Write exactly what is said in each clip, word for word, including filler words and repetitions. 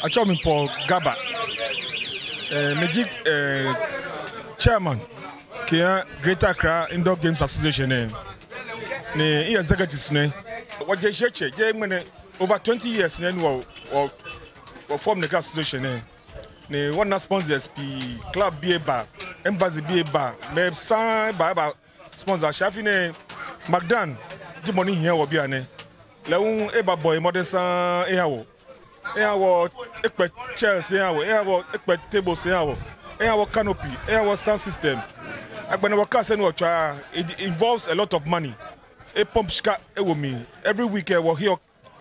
Atsɛɔ mi Paul Garba. Eh, miji, eh, chairman kɛha Greater Accra Indoor Games Association lɛ, ni mi-executives nɛ. Wɔje shishi tsɛ, jeee ŋmɛnɛ, over twenty years nɛ ni wɔ, wɔ, wɔform nɛkɛ association nɛ. Ni wɔna sponsors pii, club bii eba, embassy bii eba, mɛi sane eba, eba sponsor. Shi afi nɛɛ, Magdan ji mɔ ni hiɛ wɔ bianɛ. Lɛ hu ebabɔ emɔdɛŋ sane eha wɔ. Eha wɔ, ekpɛ chairs eha wɔ, eha wɔ, ekpɛ tables eha wɔ, eha wɔ canopy, eha wɔ sound system. Agbɛnɛ wɔ cars ni wɔtswaa, it involves a lot of money. E-pump shika ewo mli. Every week lɛ wɔheɔ,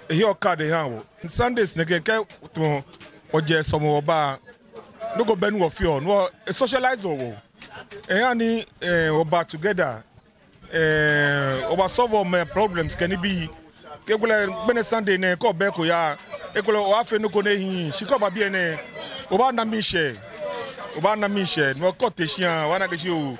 eheɔ card ehaa wɔ. Sundays nɛkɛ kɛ tamɔ wɔjɛ sɔlemɔ wɔba, nɔ ko bɛ ni wɔfeɔ, ni wɔ, e-socialize wɔ. Ehaa ni, eh, wɔba together. Eh, wɔba solve mɛi problems kɛ nibii. Ekolɛ ŋmɛnɛ Sunday nɛɛ kɛ obɛ ko ya, ekolɛ obaafee nɔ ko ni ehiii, shi kɛ oba biɛ nɛɛ, obaana miishɛɛ, obaana miishɛɛ, ni okɔ te shia, obaana akɛ shi oo,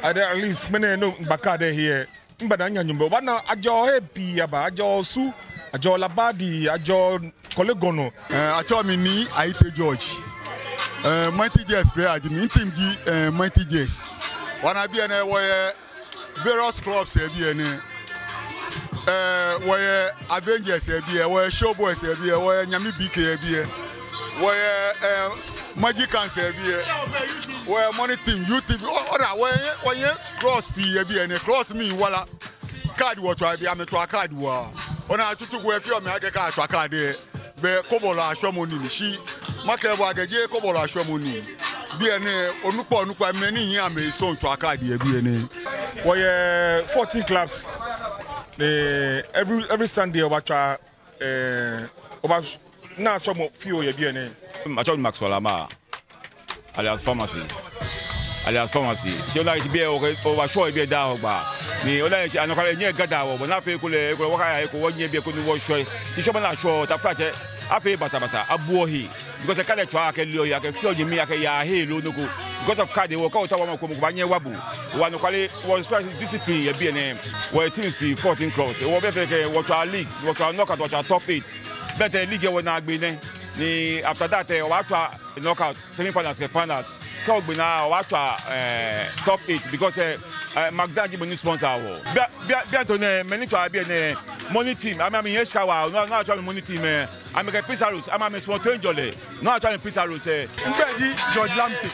at least ŋmɛnɛ nɔ ni migba card lɛ he lɛ, migbada minya nyɔmɔ. Obaana ajɛɔ he pii aba, ajɛɔ Osu, ajɛɔ Labadi, ajɛɔ Korle Gonno. Eh, atsɛɔ mi Nii Ayitey George. Eh, Mighty Jets player ji mi, mi-team ji, eh, Mighty Jets. Wɔna biɛ nɛɛ wɔyɛ various clubs yɛ biɛ nɛɛ. Eh, wɔyɛ Avengers yɛ biɛ, wɔyɛ Showboys yɛ biɛ, wɔyɛ Nyame B K yɛ biɛ, wɔyɛ, eh, Magicans yɛ biɛ, wɔyɛ Money Team, U T V, o-, ona, wɔyɛ, wɔyɛ clubs pii yɛ biɛ nɛɛ, clubs mli wala. Card wɔtswaa biɛ, amɛtswaa card waa. Ona, tsutsu ko efeɔ mi akɛ kɛ atswa card lɛ, bɛ kɔbɔlɔ ashwɛmɔ nii ni, shi makɛɛ bo akɛ jeee kɔbɔlɔ ashwɛmɔ nii. Biɛ nɛɛ, onukpa onukpa, mɛi ni hiɛ amɛsɔŋ tswaa card yɛ biɛ nɛɛ. Wɔyɛ fourteen clubs. Ni every, every Sunday wɔbatswaa, eh, wɔbana ashwɛmɔ fioo yɛ biɛ nɛɛ. Atsɛɔ mi Maxwell Amaa, alias Pharmacy. Alias Pharmacy. Shi ona akɛ shi biɛ, okay, wɔbashwɛɔ yɛ biɛ daa Hɔgbaa. Ni ona akɛ shi anɔkwale nyɛ gada wɔ, bɔ ni afee ekolɛ, ekolɛ wɔkaya he ko wɔnyiɛ biɛ koni wɔshwɛ. Shi shwɛmɔ ni ashwɛɔ, taflatsɛ, afee basabasa, abuɔ he. Because card lɛ tswaa, akɛleɔ he, akɛfeɔ onyɛmi, akɛyaa he loo nɔ ko. Because of card lɛ, wɔkɛ wɔta wɔ ma ko mɔ ko baanyɛ ewa bo. Wɔ anɔkwale, wɔshwɛ discipline yɛ biɛ nɛɛ. Wɔyɛ teams pii, fourteen clubs. Wɔ biɛ fɛɛ kɛ, wɔtswaa league, wɔtswaa knockout, wɔtswaa top eight. Bɛ tɛ league lɛ wɔnaa agbɛnɛ. Ni after that, eh, wɔbaatswa knockout, semi-finals kɛ finals. Kɛ wɔgbe naa, wɔbaatswa, eh, top eight because, eh, eh, Magdan ji mɔ ni sponsor wɔ. Biɛ, biɛ, biɛ tɔ nɛɛ, mɛi ni tswaa biɛ nɛɛ, Money Team, amɛ, amɛhiɛ shika waa, no, no atsɛɔ amɛ Money Team, eh, amɛkɛ Pizarros, amɛ, amɛ sponsor toiŋjɔlɛ, no atsɛɔ amɛ Pizarros, eh. Migbɛi ji George Lamptey.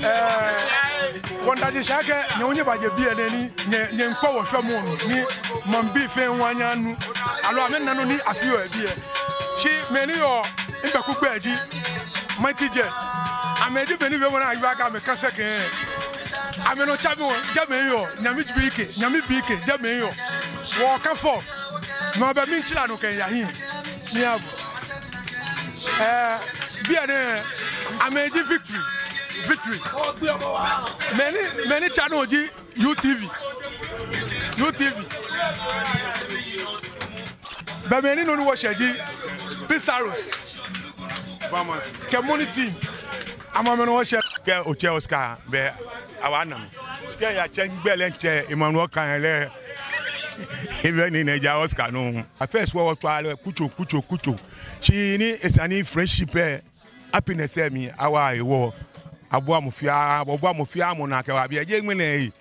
Eh, wɔmiida nyɛ shi akɛ nyɛ hu nyɛbaje biɛ nɛɛ ni nyɛ, nyɛmiikpa wɔshwɛmɔ nɔ ni maŋbii fɛɛ hu anyɛ anu. Aloo amɛna nɔ ni afeɔ yɛ biɛ. Shi mɛi ni yɔɔ migbɛkuu gbɛi ji Mighty Jets. Amɛji mɛi ni wiemɔ naa yua ka amɛkase kɛ. Amɛnɔ tsɛmɛi, jɛmɛ yɔɔ, Nyame B K, Nyame B K, jɛmɛ yɔɔ. Wɔkɛ force. Mɔ bɛ mitsila nɔ kɛya hiɛ. Ni abu. Eh, biɛ nɛɛ, amɛji Victory. Victory. Mɛi ni, mɛi ni tsa nɔ ji U T V. U T V. Bɛ mɛi ni nɔ ni wɔshɛ ji Pizarros kɛ Money Team. Amɛ, amɛnɔ wɔshɛ. Kɛ otsɛ Oscar, bɛ awa nam. Kɛ yatsɛ gbɛlɛ tsɛ Emmanuel Kanyɛ lɛ. Ebɛ ni nɛ ja Oscar nɔ. Afee sɔ wɔtswaa lɛ kutso, kutso, kutso. Shi ni esa ni friendship lɛ, happiness lɛ mli awa hewɔ, abua mɔ fɛɛ, abua mɔ fɛɛ mɔ naa kɛba biɛ. Jeee ŋmɛnɛ,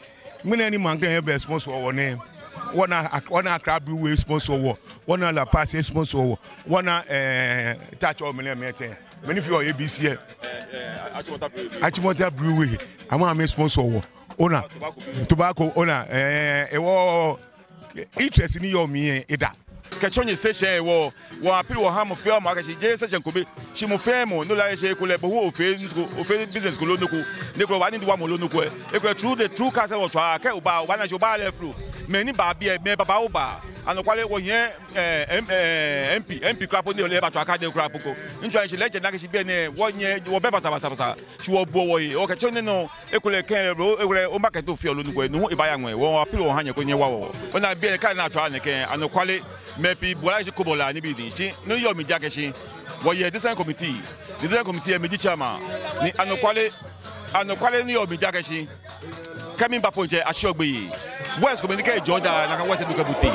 ŋmɛnɛ ni maŋ kɛ bɛ sponsor wɔ nɛɛ. Wɔna Ac-, wɔna Accra Brewery sponsor wɔ. Wɔna La Paz sponsor wɔ. Wɔna, eh, tatsɔ mɛni mɛtɛ. Mɛni feɔ A B C lɛ. Achimota Brewery. Amɛ, amɛ sponsor wɔ. Ona. Tobacco, ona, eh, ewɔ interest ni yɔɔ mli lɛ, eda. Kɛtsɔ nyɛ session lɛ, wɔ, wɔ appeal wɔha mɔ fɛɛ mɔ akɛ shi jeee session ko bɛ. Shi mɔ fɛɛ mɔ, no lɛ akɛ shi ekolɛ bo hu ofee, ofee business ko loo nɔ ko. Ni ekolɛ obaanyiɛ wamɔ loo nɔ ko lɛ. Ekolɛ through the, through card lɛ wɔtswaa, kɛ oba, obaana shi oba lɛ flow. Mɛi ni baa biɛ, mɛi babaoo baa. Anɔkwale wɔhiɛ, eh, M-, eh, M P, M P kwraa po ni ole ebatswa card lɛ kwraa po ko. Mitsɔɔ nyɛ shi lɛ, etsɛ ni akɛ shi biɛ nɛɛ, wɔnyɛ, wɔbɛ basabasabasa. Shi wɔbuɔ wɔhe, wɔkɛtsɔ nɛɛ nɔ. Ekolɛ kɛ lɛ bro, ekolɛ o market ofeɔ loo nɔ ko lɛ, no hu ebaya ŋwɛi. Wɔ appeal wɔha nyɛ koni nyɛwa wɔ. Ona biɛ lɛ card ni atswaa nɛkɛ, anɔkwale, mɛi pii buɔ lɛ akɛ shi kɔbɔlaa nibii ni. Shi nɔ ni yɔɔ mli ji akɛ shi wɔyɛ design committee. Ni design committee lɛ mi ji chairman. Ni anɔkwale, anɔkwale nɔ ni yɔɔ mli ji akɛ shi kɛ miba po mitsɛ ashiɔ gbeyei. Boys komɛi ni kɛ ejɔ daa, nakai boys lɛ kɛ bute.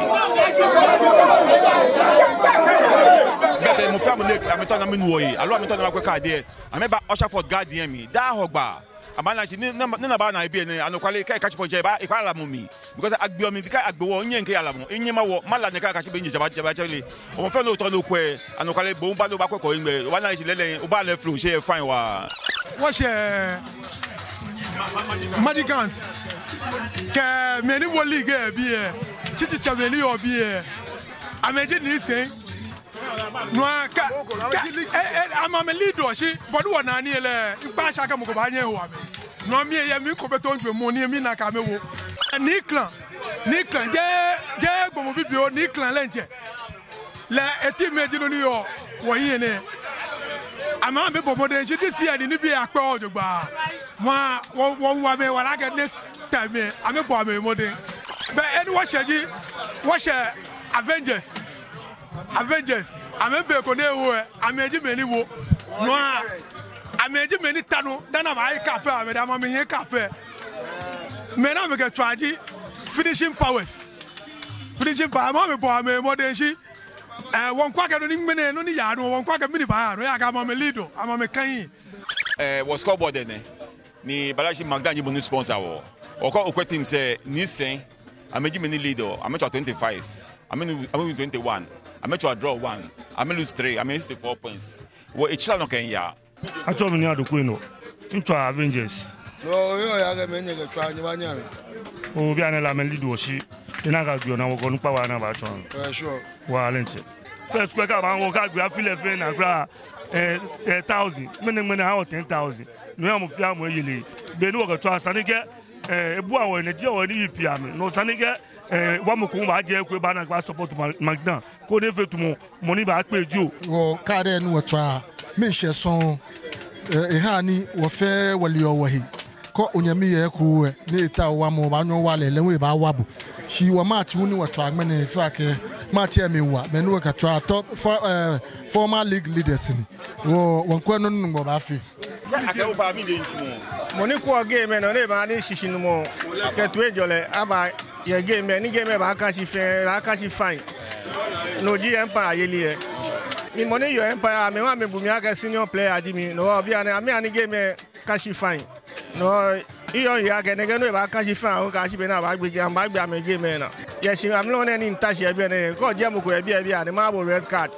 Bɛ mɔ fɛɛ mɔ ni amɛtaoɔ ni amɛnu wɔhe, aloo amɛtaoɔ ni amɛkwɛ card lɛ, amɛba Ussher Fort Garden lɛ mli daa Hɔgbaa. Abaana shi ni, ni, ni abaana biɛ nɛɛ, anɔkwale, kɛ ekashi point lɛ, eba, ekpa lamɔ mli. Because agbeɔ mi, because agbe wɔ, minyɛŋ mikɛya lamɔ, minyɛŋ mawo, mala nɛɛ kɛ ekashi be ni jaba, jaba, jaba, jaba lɛ. Mɔ fɛɛ mɔ ni otaoɔ ni okwɛ, anɔkwale, bo hu ba ni obakwɛ kɔ egbɛ, obaana shi lɛɛlɛŋ, obaale flow, shi fine waa. Wɔshɛ Magic Hands, kɛ mɛi ni wo league yɛ biɛ, tsitsitsɛ mɛi ni yɔɔ biɛ, amɛji Nii Sɛi. No hewɔ kɛ, kɛ, eh, eh, amɛ amɛ lead-ɔ shi, bɔ ni wɔna nii lɛ, mikpa shi akɛ mɔ ko baanyɛ ewo amɛ. No hewɔ mi lɛ, mi ko bɛ tɔŋ jwɛ mɔ ni mina akɛ amɛwo. Nii Clan, Nii Clan, jeee, jeee gbɔmɔ bibioo, Nii Clan lɛ diɛŋtsɛ. Lɛ e-team mɛi ji nɔ ni yɔɔ wɔhiɛ nɛɛ. Amɛ amɛbɔ mɔdɛŋ shi this year ni nibii akpɛ jogbaŋŋ. Mɔ, wɔ, wɔwo amɛ wala akɛ next time lɛ, amɛbɔ amɛ mɔdɛŋ. Bɛ he ni wɔshɛ ji, wɔshɛ Avengers. Avengers, amɛ be ko ni ewo lɛ, amɛji mɛi ni wo. No hewɔ, amɛji mɛi ni ta nɔ, dani amɛyi cup lɛ, amɛ daa amɛmiiye cup lɛ. Mɛi ni amɛkɛtswaa ji Finishing Powers. Finishing Power, amɛ amɛbɔ amɛ mɔdɛŋ shi, eh, wɔmiikwɛ akɛ nɔ ni ŋmɛnɛ, nɔ ni yaa nɔ, wɔmiikwɛ akɛ mɛni baaya nɔ, ejaakɛ amɛ amɛ lead-ɔ, amɛ amɛ kɛnyiɛ. Eh, wɔ scoreboard nɛ. Ni Balashi Magdan ji mɔ ni sponsor wɔ. Wɔkɔ Okwe team sɛɛ, Nii Sɛi, amɛji mɛi ni lead-ɔ, amɛtswa twenty-five, amɛ, amɛ win twenty-one, amɛtswa draw one, amɛ lose three, amɛ sixty-four points. Wɔ etsila nɔ kɛmiiya. Atsɛɔ mi Nii Adoku Eno. Mitswa Avengers. No, oyɔɔ oyaakɛɛ mɛi ni nyɛkɛtswaa nyɛbaanyɛ amɛ. Oo, bianɛ lɛ amɛ lead-ɔ shi. Ena akɛ gbi ona wɔkɔ nukpa wa na ba tsɔ. Eh, sure. Wa lɛ diɛŋtsɛ. First kwɛ kɛ abaŋ wɔ kɛ gbi afi lɛ fɛɛ naa kwraa, eh, eh, thousand. Ŋmɛnɛ ŋmɛnɛ aha wɔ ten thousand. No hewɔ mɔ fɛɛ mɔ eyeli. Be ni wɔkɛtswaa sane kɛ, eh, ebua wɔ enɛ ji wɔ ni yi pia mi. No sane kɛ, eh, wa mɔ ko baajɛ ko baana kɛba support Ma-, Magdan. Koni efee tamɔ mɔ ni baakpe jio. Wɔ card lɛ ni wɔtswaa, miishɛɛ sɔŋŋ, eh, ehaa ni wɔ fɛɛ wɔleɔ wɔhe. Kɛ onyɛmi yɛ eko lɛ, ni etao wamɔ, obaanyɛ owa lɛ, lɛ hu ebaawa bo. Shi wɔ match hu ni wɔtswaa ŋmɛnɛ, efee akɛ match lɛ mli wa, mɛi ni wɔkɛtswaa top four, eh, former league leaders ni. Wɔ, wɔmiikwɛ nɔ ni Nyɔŋmɔ baafee. Akɛ oba mi de ntsumɔ. Mɔ ni kwɛɔ game lɛ nɔ, ni eba ni shishinumɔ kɛ toiŋjɔlɛ aba yɛ game lɛ, ni game lɛ baaka shi fɛɛ, baaka shi fine. No ji Empire yeli lɛ. Mi mɔ ni yɔɔ Empire, amɛ hu amɛbu mi akɛ senior player ji mi. No hewɔ bianɛ, amɛha ni game lɛ ka shi fine. No hewɔ, miyɔɔ mihe akɛ nɛkɛ nɔ lɛ baaka shi fine, aahu kɛyashi be ni abaagbe game, abaagbe amɛ game lɛ naa. Yɛ shi amrɔ nɛɛ ni mita shi yɛ biɛ nɛɛ, kɛ ojɛ mɔ ko yɛ biɛ bianɛ, mabɔ red card.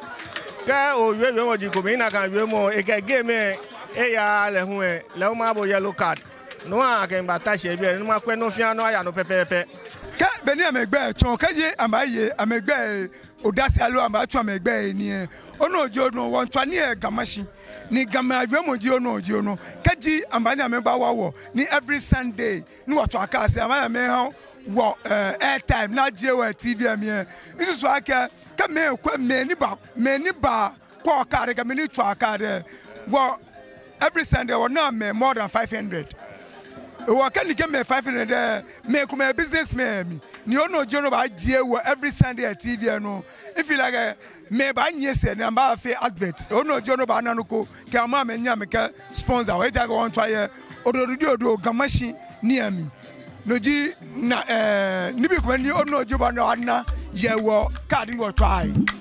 Kɛ owie wiemɔ ji ko, mina akɛ wiemɔ, ekɛ game lɛ eya lɛ hu lɛ, lɛ hu mabɔ yellow card. No hewɔ akɛ mibata shi yɛ biɛ, ni makwɛ nɔ fɛɛ nɔ aya nɔ pɛpɛɛpɛ. Kɛ be ni amɛgbɛi tsɔɔ, kɛji amɛye amɛgbɛi odase aloo amɛbatsɔɔ amɛgbɛi nii lɛ, onɔ ji onɔ, wɔmiitswa nii yɛ Ga Mashi. Ni Gamɛi awiemɔ ji onɔ ji onɔ. Kɛji amɛbaanyɛ amɛbawa wɔ, ni every Sunday, ni wɔtswaa card lɛ, amɛbaanyɛ amɛha wɔ, eh, airtime, ni ajie wɔ T V lɛ mli lɛ. Misusuɔ akɛ, kɛ mɛi kwɛ, mɛi ni ba, mɛi ni ba kwɛɔ card kɛ mɛi ni tswaa card lɛ, wɔ every Sunday wɔnaa mɛi more than five hundred. Hewɔ kɛ nɛkɛ mɛi five hundred lɛ, mɛi komɛi businessmen amɛ. Ni onɔ ji onɔ baajie wɔ every Sunday yɛ T V lɛ nɔ. I feel like, eh, mɛi baanyiɛ sɛɛ ni amɛbaafee advert. Onɔ ji onɔ baana nɔ ko kɛ amɛ amɛnyɛ amɛkɛ sponsor wɔ. Ejaakɛ wɔmiitswa yɛ Odododiodoo Ga Mashi nii amli. No ji na, eh, nibii komɛi ni onɔ ji onɔ baana yɛ wɔ card ni wɔtswaa lɛ.